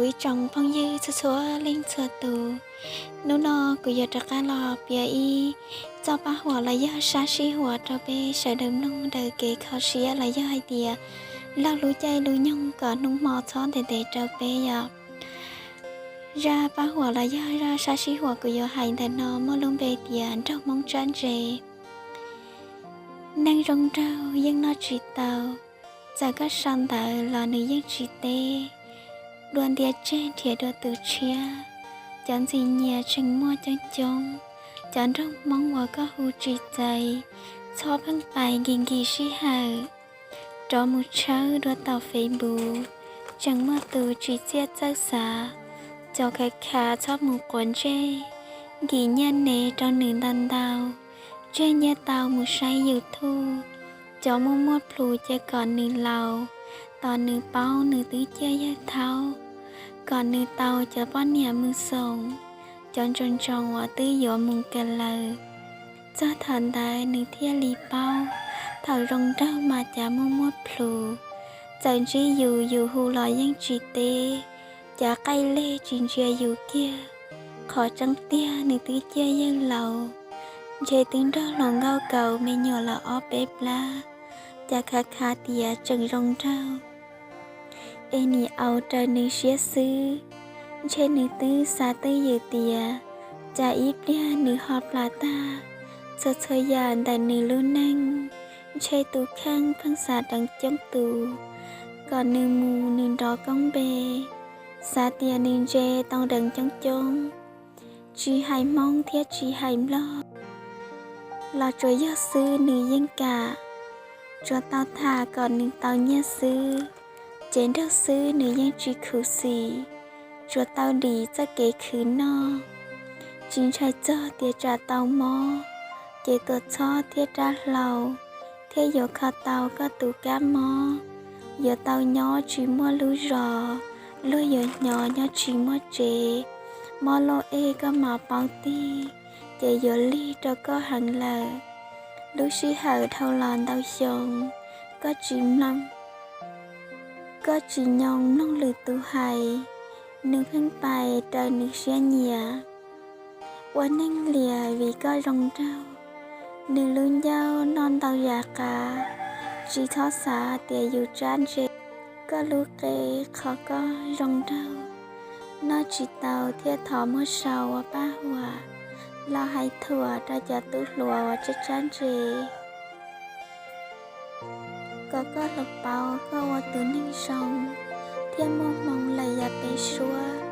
Ib tsoom phooj ywg txhua txhua leej txhua tus, hnub no kuv yuav rov qab los piav ib txoj paj huam los yog sab sij huam rau peb sawv daws mloog daws kev kho siab los yog hais tias laug lub caij lub nyoog kom hnub hmo txhob ntev ntev rau peb yom. Zaj paj huam los yog zaj sab sij huam kuv yuav hais ntawm no muaj lub npe tias nraug Hmoob tsab ntse. Neeg zoo nraug yeej noj tsis tau, txawm koj sau ntawv los nws yeej tsis teb. Dua ntiav tseg nrhiav dua tus tshiab, cov ntxim nyiam tseem muaj coob coob. Cov nraug Hmoob uas koj hu tsis txais, txhob pheej pais nkim nkim sij hawm rov mus tshawb dua tom Facebook, tseem muaj tus tsis txiaj txawj xav. Cov khav khav txhob mus quav ntsej, nkim nyiaj nev rau nws ntau ntau, tseg nyiaj tau mus saib YouTube. Cov muaj muaj plhus cia kom nws laus, tos nws paub nws twb ciaj yawg thaub, kom nws tau cov poj niam mus xoom, cov ntsoos ntsoos uas twb yuav mus kawm lawm. Txog thaum ntawd nws thiaj li paub, thaum zoo nraug mas cas muaj muaj plhus. Txawm ntsib yus yus hu los yeej tsis teb, cav qaij leg tsis ntsia yus kiag. Qhov tseeb tiag nws twb ciaj yawg laus, ntshe twb nrog hluas nkauj kaus me nyuam los ob peb plab, cas khav khav tias tseem zoo nraug. Es nim au raws nws siab xwb, ntshe nws twb xav twj ywm tias cas ib pliag nws ho plam tag. Txhua txhua yam ntawm nws lub neej, ntshe tus kheej pheej xav deev coob tus, kom nws mus nws nrov koob npe, xav tias nws ntse tau deev coob coob. Tsis hais Hmoob thiab tsis hais Nplog los tsuas yog xwb nws yeej kam. Tsuas tau tham kom nws tau nyiaj xwb, ces nraug xwb nws yeej tsis khuv xim. Tsuas tau dim txoj kev khwv noj, tsis ntshai txog tias tsam tau mob, ces tuam txhob thiab rab hlau thiaj yuav kho tau koj tus kab mob. Yuav tau nyob tsis muaj lub zos, luag yuav hnyo nyob tsis muaj tsev. Mob loj ej koj mas paub tig, ces yuav lig rau koj heev lawm. Lub sij hawm dhau los ntau xyoo, koj tsis mloog, koj tsis nyoog mloog lwm tus hais, nws pheej pais raws nws siab nyiam. Ua neeg liam vim koj zoo nraug, nws lub ncauj noj ntau yam qav. Tsis txhob xav tias yus tsab ntse, koj lub qe qhov koj zoo nraug, noj tsis tau thiaj thov muab sau ua paj huam los hais thuam rau cov tub hluas uas tsab tsab ntse, kom koj hloov pauv koj ua tus neeg zoo thiab muaj hmoo lawm yav pem suab.